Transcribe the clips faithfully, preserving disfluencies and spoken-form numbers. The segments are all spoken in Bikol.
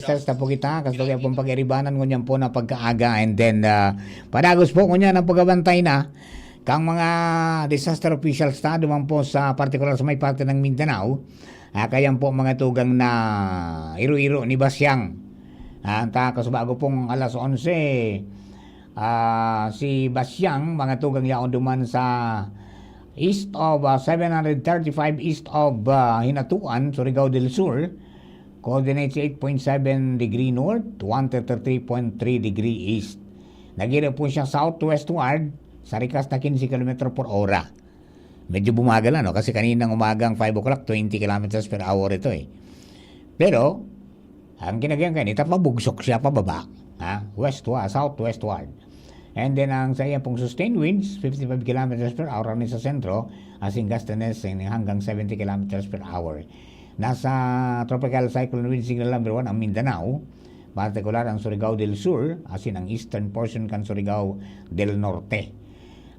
Sa po kita, kaso kaya pong pag-iribanan ngunyan po na pagkaaga, and then, ah, padagos po ngunyan ang pagabantay na kang mga disaster officials ta, duman po sa partikular sa may parte ng Mindanao. Ah, kayan po mga tugang na iro-iro ni Basyang. Ah, ta, kaso bago pong alas onse, ah, si Basyang, mga tugang yaon duman sa east of, ah, seven hundred thirty-five east of, ah, Hinatuan, Surigao del Sur, coordinates eight point seven degree north, one thirty-three point three degree east. Nagiro po siya southwestward sa rikas na quince kilometro por hora. Medyo bumagal, ano? Kasi kaninang umagang five o'clock, twenty kilometers per hour ito, eh. Pero, ang kinagayan kayo, nita pabugsok siya pababa. Ha? Westward, southwestward. And then, ang sa iya pong sustained winds, fifty-five kilometers per hour ang sa sentro, as in gustiness, hanggang seventy kilometers per hour. Nasa tropical cyclone wind signal number one ang Mindanao, partikular ang Surigao del Sur, as in ang eastern portion kan Surigao del Norte.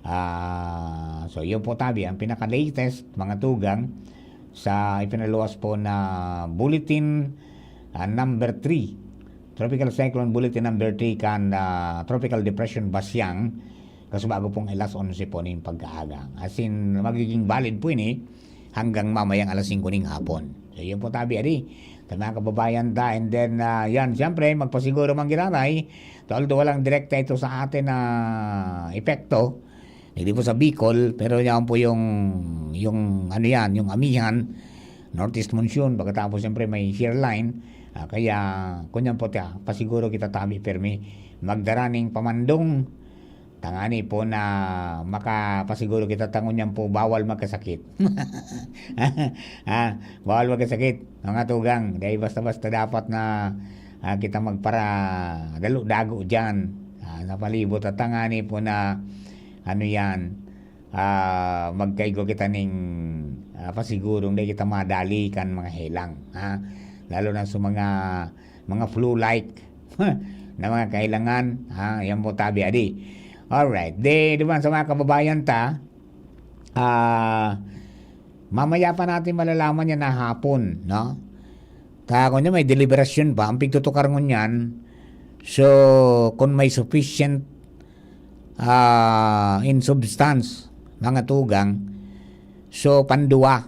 Ah, so, yun po tabi, ang pinaka-latest, mga tugang, sa ipinaluwas po na bulletin, ah, number three, Tropical Cyclone Bulletin number three kan, ah, Tropical Depression Basyang, kaso bago pong alas onse po ning pagkaaga. As in, magiging valid po ini hanggang mamayang alas singko ning hapon. So, yun po tabi, adi. Sa mga kababayan ta, and then, ah, yan, siyempre, magpasiguro man giraray, although walang direkta ito sa atin na epekto, hindi po sa Bicol, pero yan po yung, yung ano yan, yung amihan, northeast monsoon, pagkatapos siyempre may shear line, ah, kaya kunyan po ta, pasiguro kita tabi permi, magdara ning pamandong, tangani po na makapasiguro kita tangon yan po, bawal magkasakit. Ah, bawal magkasakit, mga tugang, dahil basta-basta dapat na, ah, kita magpara dalo-dago dyan, ah, sa palibot at tangani po na ano yan, ah, magkaigwa kita ning, ah, pasigurong dai kita madali kan mga helang, ha? Lalo na sa mga, mga flu-like na mga kahelangan, ha? Yan po tabi, adi. Alright. Di, di ba, sa mga kababayan ta, ah, mamaya pa natin malalaman yan na hapon, no? Ta, kung may deliberasyon pa, ang pigtutukar ngunyan, so, kung may sufficient, ah, in substance, mga tugang, so, pandua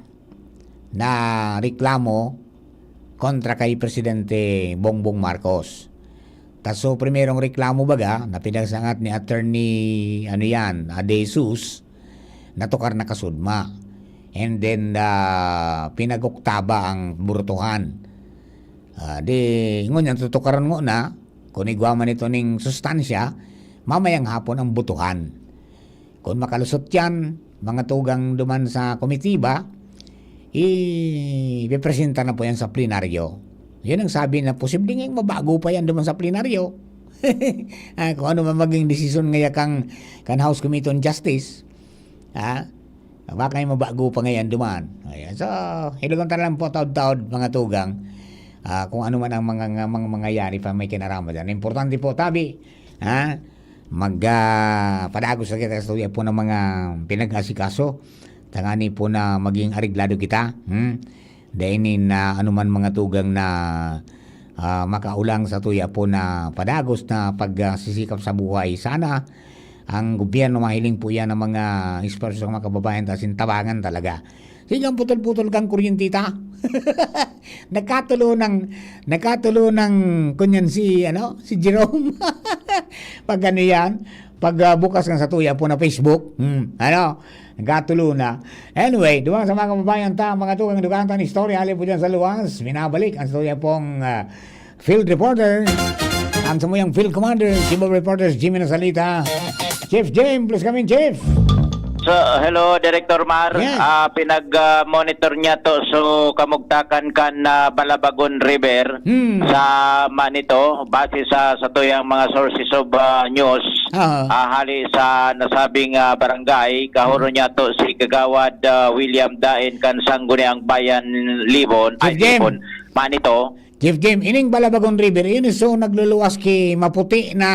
na reklamo kontra kay Presidente Bongbong Marcos. Kaso, primerong reklamo baga, na pinagsangat ni Attorney, ano yan, ah, De Jesus, natukar na kasudma. And then, ah, pinag-oktaba ang burutuhan. Ah, di, ngunyan tutukaran mo na, kung igwa man ito ning sustansya, mamayang hapon ang butuhan. Kung makalusot yan, mga tugang duman sa komitiba, ipipresenta na po yan sa plenaryo. Yun ang sabi na posibleng mabago pa yan duman sa plenaryo. Ah, kung ano man maging desisyon ngaya kang, kan House Committee on Justice, ah, baka yung mabago pa ngayon duman. Ayan. So, hilugan ta lang po taod-taod, mga tugang, ah, kung ano man ang mga, mga, mga mangyayari pa may kinaraman dyan. Importante po, tabi, ha? Mag, ah, padagos na kita sa tuya po ng mga pinag-asikaso. Tangani po na maging areglado kita. Hmm? Dahil na anuman mga tugang na, ah, makaulang sa tuya po na padagos na pagsisikap sa buhay. Sana ang gobyerno mahiling po yan ng mga esfuerzo sa mga kababayan ta, sintabangan talaga. Sige, ang putol-putol kang kuryente ta. Nakatulo ng, nakatulo ng, kunyan si, ano, si Jerome. Pag ano yan, pag, ah, bukas ng sa tuya po na Facebook. Hmm, ano, nagkatulo na. Anyway, duwang sa mga kababayan ta, mga tugang dugantan, istorya, hali po dyan sa luwas. Minabalik ang istorya pong, ah, field reporter, ang samuyang field commander, Chief of Reporters, Jimmy Nasalita. Chief Jim, please come in, Chief. So, hello, Director Mar. Yes. Ah, pinag, ah, monitor niya to. So, kamugtakan kan, ah, Balabagon River Hmm. sa Manito, base sa, sa tuyang mga sources of, ah, news. Ah. Ah, hali sa nasabing, ah, barangay, kahuro Hmm. niya to si Kagawad, ah, William Dain kan Sangguniang Bayan Libon, ay, Chief Jim. Libon, Manito. Chief Jim, ining Balabagon River, yun so nagluluwas ki maputi na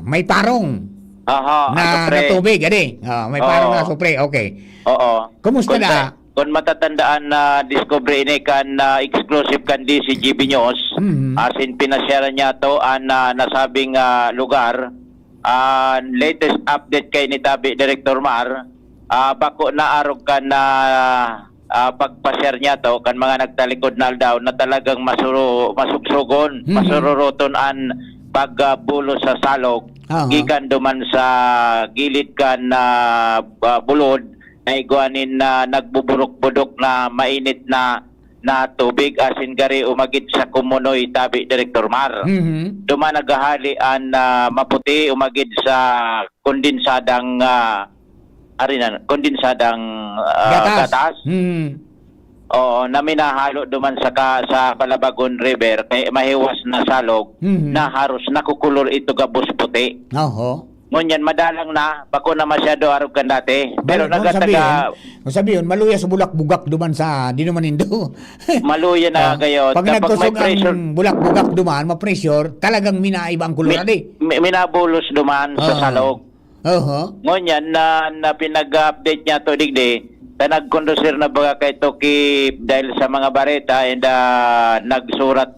may parong Aha, na, ano, pre? na tubig, adi. Ah, may parong Oo. na supre, okay. Oo. Kumusta Kung na? sa-, Kung matatandaan, na diskubre ini kan, ah, exclusive kan D C G B News, Mhm. asin pinasyalan niya to an, ah, nasabing, ah, lugar. An latest update kay ni tabi, Director Mar, ah, bako na arog kan, ah, ah, pagpasyar niya to kan mga nagtalikod na aldaw na talagang masuro-, masugsugon, Mhm. masururuton an pag, ah, bulos sa salog, Aha. gikan duman sa gilid kan, ah, ah, bulod na igwa nin, ah, nagbuburok-budok na mainit na, na tubig asin gari umagid sa Kumunoy, tabi, Director Mar. Mhm. Duman naghahali an, ah, maputi umagid sa kondensadang, ah, ari na, kondensadang, ah, Gatas. gatas. Mhm. Oo, na minahalo duman sa ka-, sa Balabagon River, kay mahiwas na salog Mhm. na haros nakukulor ito gabos puti. Oho. Ngunyan, madalang na, bako na masyado arog kan dati. Pero Bal-, kung nagataga- sabihin, kung sabihin, maluya sa bulak-bugak duman sa, di naman nindo. Maluya na Ah, gayo. pag Kapag may nagkusog ang pressure, bulak-bugak duman, ma-pressure, talagang minaiba ang kulor, mi-, adi. mi-, minabulos duman sa Ah. salog. Oho. Ngunyan na, na pinag-update niya to digdi, ta nagkondusir na baga kay Toki dahil sa mga bareta and, ah, nagsurat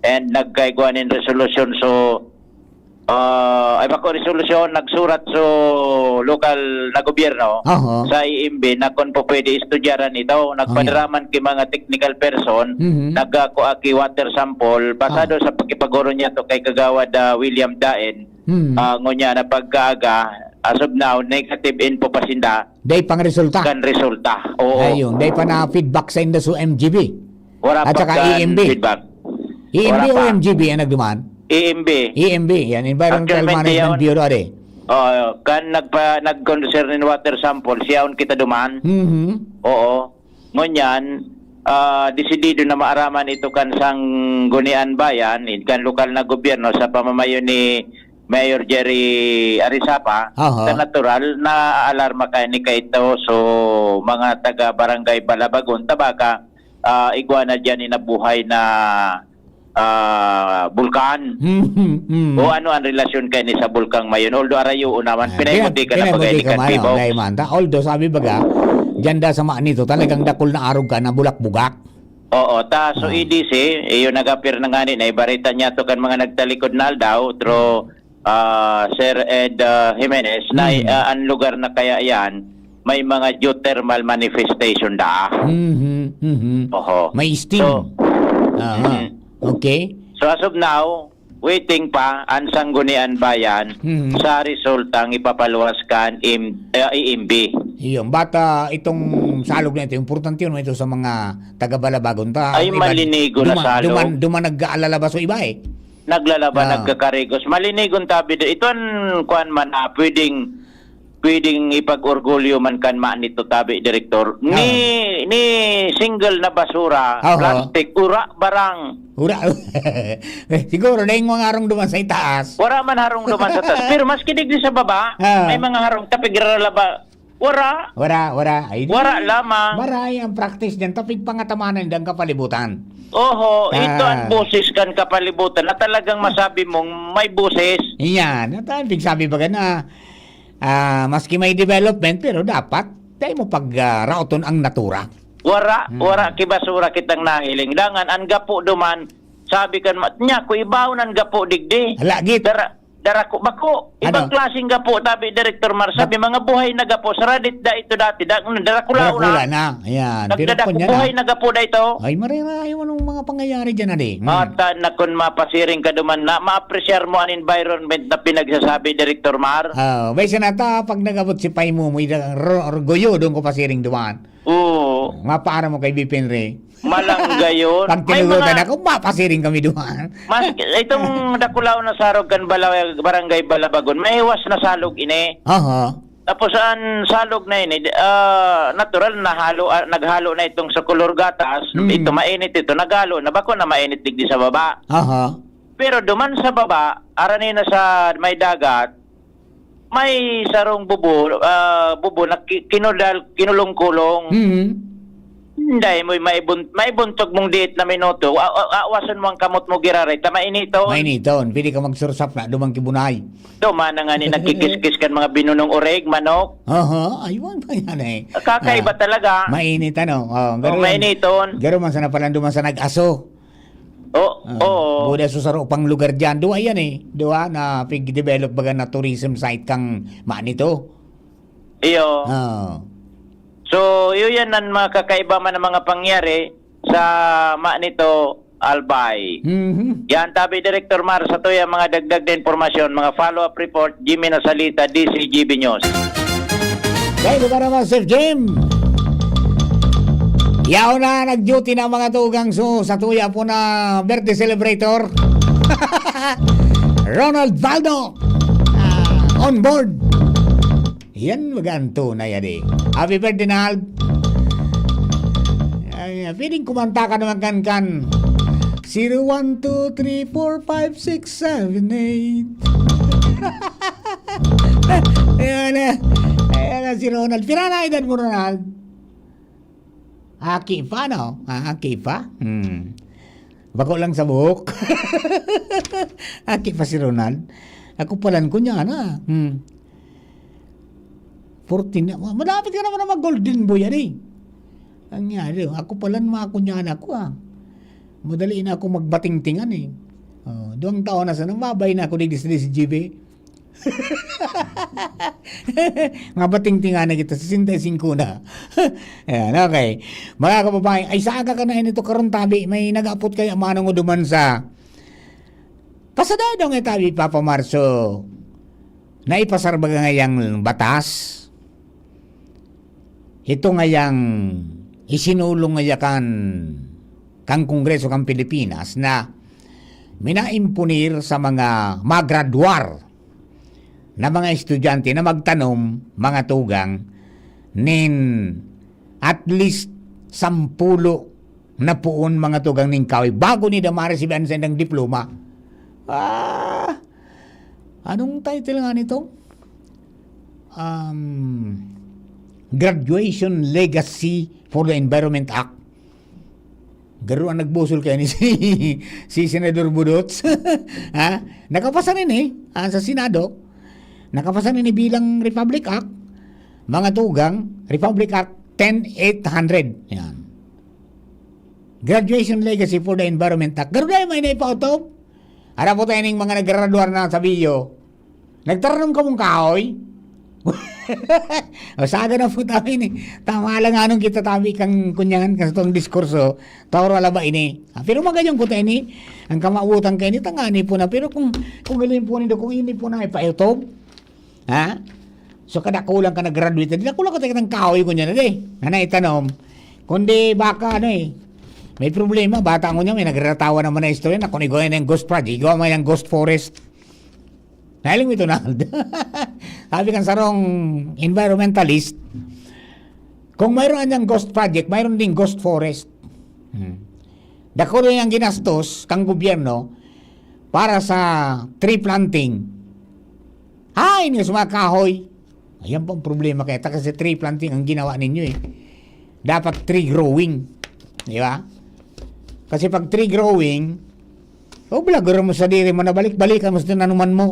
and nagkaigwa nin resolusyon. So, ah, ay bako resolusyon, nagsurat so lokal na gobyerno Oho. sa E M B na kung po pwede istudyaran ito. Nagpadaraman ki mga technical person, Mhm. nagkakua ki water sample, basado Ah. sa pakipagoro niya to kay Kagawad, ah, William Daen, Hmm. Ah, ngunyan na pagkaaga, as of now, negative info pa sinda. Dai pang resulta. Kan resulta. Oo. Ayun, dai pa na feedback sa inda sa M G B. Wala At pa saka kan E M B. feedback. E M B Wala o pa. M G B ang nagduman? E M B. E M B, yan, Environmental Actualmente, Management yaon. Bureau, ade. Oo, kan nagpa-, nag-concern in water sample, siyaon kita duman. Mhm. Oo. Ngunyan, ah, desidido na maaraman ito kan Sanggunian Bayan, id kan lokal na gobyerno sa pamamayo ni Mayor Jerry Arizapa. Aha. Sa natural, naaalarma kaini kaito, so, mga taga Barangay Balabagon, Tabaca, ah, igwa na diyan inabuhay na ah, bulkan. Mhm, mhm. O ano ang relasyon kaini sa bulkang mayon? Although arayo naman, Ah, pinay mo pina-, di ka na pinay mo bagay di ni ka mayo, Kantibo. Dai man ta. Although sabi baga, diyan da sa ma-, nito, talagang dakul na arog ka na bulak-bugak. Oo, ta, so Ah. E D C, iyo nag-appear na ngani, naibarita niya to kan mga nagtalikod na aldaw, through, ah, Sir Ed, ah, Jimenez, na, Mhm. ah, ang lugar na kaya yan, may mga geothermal manifestation da. Mhm, mhm. Oho. May steam. So, Aha. mhm. Okay. So, as of now, waiting pa ang Sanggunian Bayan Mhm. sa resultang ipapaluwas kan im-, eh, E M B. Iyon. Bata itong salog na ito, importante yun ito sa mga taga-Balabagon ta. Ay, Iba, malinigo na duma-, salog. Duma-, duma nag-aalala ba so iba eh? Naglalaba, Ah. nagkakarigos. Malinigon tabi do. Ito an kuwan man, ah, pwedeng, pwedeng ipag-orgulyo man kan ma nito tabi, Direktor. Ni, Ah. ni single na basura, Aha. plastic, ura, barang. Ura. Siguro, dahil mga harong duman sa itaas. Wala man harong duman sa taas. Pero maski digdi sa baba, Ah. may mga harong, tapig raralaba. Wara. Wara, wara. Ay, di. Wara lamang. Maray ang practice niyan. Tapig pangatamanan dang kapalibutan. Oho, Ah. ito ang boses kan kapalibutan na talagang masabi mong may boses. Iyan. At ang ibig sabi baga na, ah, maski may development, pero dapat, dahil mo pag, ah, raoton ang natura. Wara, Hmm. wara ki basura kitang nahiling. Dangan, ang gapo duman, sabi kan ma-, niya, kuibaon ang gapo digdi. Lagit. Dara-, Darako, bako. Ibang Ano? klaseng gapo, tabi, Direktor Mar. Sabi, Bak- mga buhay na gapo. Saradit da ito dati. Da, darakulaw Darakula na. na. Ayan. Pero Nagdadako, kung yan, buhay ah. na gapo da ito. Ay, marira yung anong mga pangyayari dyan, adi. Hmm. Ata na kung mapasiring ka duman na, ma-appreciate mo ang environment na pinagsasabi, Direktor Mar. Ah, may sinata, pag nag-abot si Pay mo, may dagang ro-, orgulyo, doon ko pasiring duman. Oo. Mapaara mo kay Bipin Ray. Malanggayon. Pag May tinugutan mga ako, mapasiring kami duman. Mas, itong dakulaw na sarog kan Bala-, Barangay Balabagon, may iwas na salog ini. Aha. Tapos ang salog na ini, ah, natural na halo, ah, naghalo na itong sa kolor gatas, Hmm. ito mainit ito, naghalo na, bako na mainit digdi sa baba. Aha. Pero duman sa baba, arani na sa may dagat, may sarong bubo, ah, bubo na ki-, kinudal-, kinulong-kulong. Mhm. Hindi, mo maibun-, maibuntog mong diit na minuto. A-, a-, awasan mo ang kamot mo, giraray. Ta mainiton. Mainiton. Pwede ka magsursap na, dumang kibunay. Duman na nga ni nagkikiskis kan mga binunong oreg, manok. Aha, aywan pa yan eh. Kakaiba Ah, talaga. Mainit ano. Oh, Oh, garo yan. Mainiton. Garo man sana palan duman sa nag-aso. Oh, Ah, oo. Buda sa saro pang lugar dyan. Duwa yan eh. Duwa na pig-develop baga na tourism site kang Manito. Iyo. Ah. So, yun yan ang mga kakaiba man ng mga pangyari sa Manito, Albay. Mhm. Yan, tabi Director Mar, sa tuya mga dagdag na impormasyon, mga follow-up report, Jimmy Nasalita, D C G B News. Okay, lugar naman, Sir Jim. Yaw na, nag-duty na mga tugang so, sa tuya po na birthday celebrator. Ronald Valdo. Ah, on board. Yan, maganto na yan eh. Happy birthday, Nald. Ay, feeling kumanta ka naman kan, kan. Zero, one, two, three, four, five, six, seven, eight. Ayan na. Ayan na si Ronald. Pira na edad mo, Ronald? Aki pa, no? Ah, aki pa? Hmm. Bako lang sa buhok. Aki pa si Ronald. Ako palan ko niya, na. Hmm. Fourteen na. Ma-, malapit ka naman na mag-golden boy, yan eh. Ang nga, di, ako palan mga kunyan ako, ah. Madali na ako magbatingtingan, eh. Oh, duwang taon na sana, mabay na ako digdi sa D C G B. Mabatingtingan na kita, sesenta y cinco na. Ayan, okay. Mga kababayan, ay sa aga ka na inito karon tabi, may nag-apot kaya manong duman sa Pasadadong etabi, Papa Marso, naipasar baga ngayang batas? Ito ngayang isinulong ngaya kan, kan Kongreso kan Pilipinas na minaimponer sa mga magradwar na mga estudyante na magtanom, mga tugang, nin at least sampulo na poon mga tugang nin kahoy bago ni Damaris iban sa indang diploma. Ah, anong title nga nito? Um, Graduation Legacy for the Environment Act. Garo ang nagbusol kaya ni si, si Senador Budots. Ha? Nakapasa rin eh, ah, sa Senado. Nakapasa rin eh bilang Republic Act. Mga tugang, Republic Act ten eight hundred. Yan. Graduation Legacy for the Environment Act. Garo na yung may naipautob. Harap po tayo ng mga naggraduar na sa Bio. Nagtaranom ka mong kahoy? O, saga na po tayo ni. Tama lang anong kita tabi kang kunyangan kasi itong diskurso. Tauro ala ba ini? Ah, pero magayong ko tayo ni. Ang kamautan kayo ni, tangani po na. Pero kung, kung galing po nindo, kung ini po na ipautob, ha? So, kada kulang ka nag-graduate, di na kulang ka tayo ng kahoy ko niya na di. Na naitanom. Kundi baka ano eh, may problema, bata ko niya, may nagratawa naman na istorya na kung igoy na yung ghost project, igawa mo yung ghost forest. Nahiling mo ito, Nald? Sabi kan sarong environmentalist, kung mayroon niyang ghost project, mayroon ding ghost forest. Hmm. Dakul yung ginastos kang gobyerno para sa tree planting. Ay, niyo sa mga kahoy. Ayan po ang problema kaya. Kasi tree planting ang ginawa ninyo eh. Dapat tree growing. Di ba? Kasi pag tree growing, o, blagaro mo sa diri mo, nabalik-balikan mo sa tinanuman mo.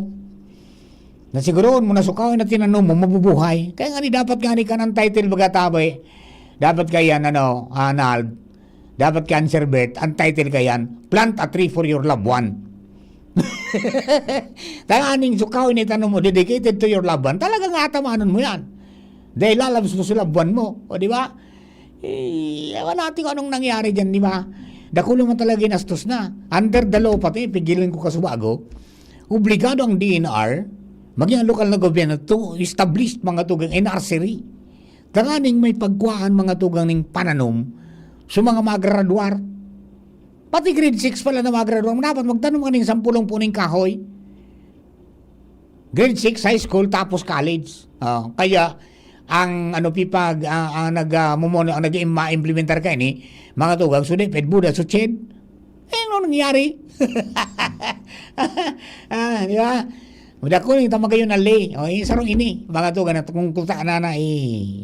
Na siguroon mo na sukaw na tinanom mo, mabubuhay. Kaya nga ni dapat nga ni kan ang title baga tabi. Dapat kaya, ano, Anald, dapat kaya, Sir Bert, ang title kaya, Plant a Tree for Your Loved One. Kaya aning sukaw ni tanom mo, dedicated to your loved one. Talaga nga atamanon mo yan. Dahil lalabs mo sa loved one mo. O, di ba? Eh, ewan natin kung anong nangyari dyan, di ba? Dakul naman talaga ginastos na. Under the law pati, pigilan ko kasubago, obligado ang D N R, maging ang lokal na gobyerno to establish mga tugang N R C R I. Tanganing may pagkuhaan mga tugang ning pananom sa mga magraduar. Pati grade six pala na magraduar, dapat magtanom ka ning sampulong puning kahoy. Grade six, high school, tapos college. Ah, kaya, ang ano, pipag-, ah, ang nag, ah, mumono, ang nag-i-, ma-implementar ka ini, mga tugang, so, di, pwede buda, so, chin. Eh, ano nangyari? Ah, di ba? Madako na yung tamagayon na li. O, yung sarong ini, mga tugang, na kung kuta na na, eh,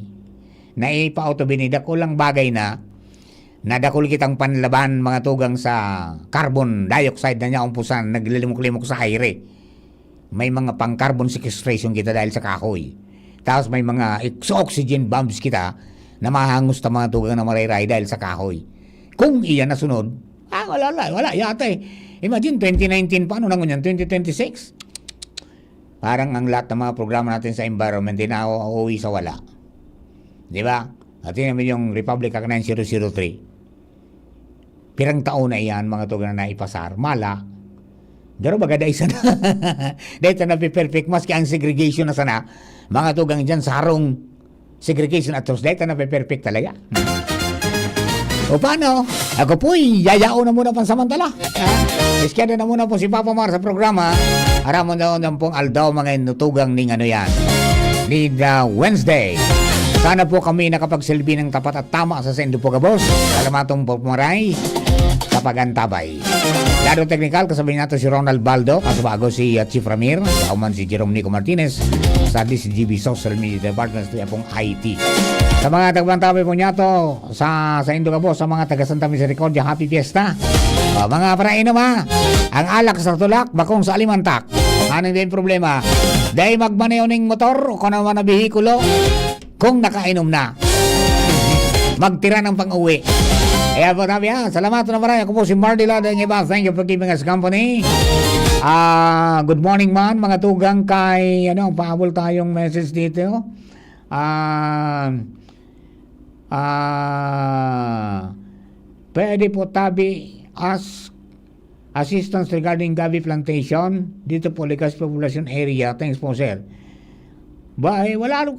na ipa-auto binida ko lang bagay na, Nadakul kitang panlaban, mga tugang, sa carbon dioxide na niya umpusan, naglilimok-limok sa aire. May mga pang-carbon sequestration kita dahil sa kahoy. Tapos may mga ex-, oxygen bombs kita na mahangos ta, mga tugang, na marayray dahil sa kahoy. Kung iyan nasunod, ah, wala, wala, wala yata eh. Imagine, twenty nineteen, paano na ngunyan? Twenty twenty-six? Parang ang lahat ng mga programa natin sa environment, di na uuwi sa wala. Di ba? At tingnan mo yung Republic Act nine zero zero three. Pirang taon na iyan, mga tugang, na naipasar. Mala. Pero baga dai sana. Dai sana perfect. Maski ang segregation na sana, mga tugang, dyan sa harong segregation at dai sana perfect talaga. O paano? Ako po'y yayao na muna pansamantala. Ha? Iskeda na muna po si Papa Mar sa programa. Aramon daw ng pong aldaw, mga inutugang ning ano yan. Ni The Wednesday. Sana po kami nakapagsilbi ng tapat at tama sa saindo po gabos. Salamat po, Maray, sa pag-antabay. Lado teknikal, kasabay nato si Ronald Baldo, kasubago si, uh, Chief Ramir, kauman si Jerome Nico Martinez sa D C G B Social Media Department, sa pong I T. Sa mga tagbang tabi po niya to, sa, sa indo gabos, sa mga taga Santa Misericordia, happy fiesta. O, mga parainom, ha. Ang alak sa tulak, bakong sa alimantak. Anong din problema? Dai magmaneho ning motor o kung ano man na behikulo, kung nakainom na. Magtira ng pang-uwi. Kaya po, sabi, ah, salamat na maray. Ako po si Mardy Lada ng iba. Thank you for keeping us company. Ah, good morning man, mga tugang kay, ano, pahabol tayong message dito. Ah, ah, pwede po tabi as assistance regarding gabi plantation dito po, Legazpi Population Area. Thanks po, sir. Ba, eh, wala,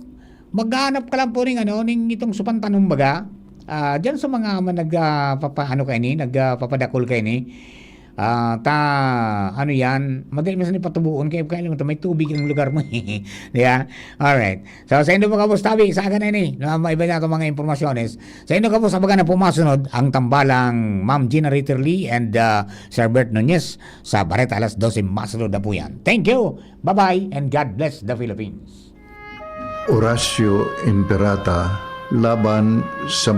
maghahanap ka lang po ning, ano, ning itong supantanom baga. Ah, diyan sa mga man nag, ah, papa-, ano kayo ni, nag, ah, papadakol kayo ni. Ah, ta, ano yan, madali mo sa patubuon, kaya, kaya naman to, may tubig ang lugar mo. Di ba? Alright. So, sa indo mga boss, tabi, sa akin na ini, na may iba na itong mga impormasyones. Sa indo ka boss, abaga na pumasunod ang tambalang Ma'am Gina Ritterly and, ah, Sir Bert Nunez sa Bareta alas dose, masunod na po yan. Thank you, bye-bye, and God bless the Philippines. Oratio Imperata laban sa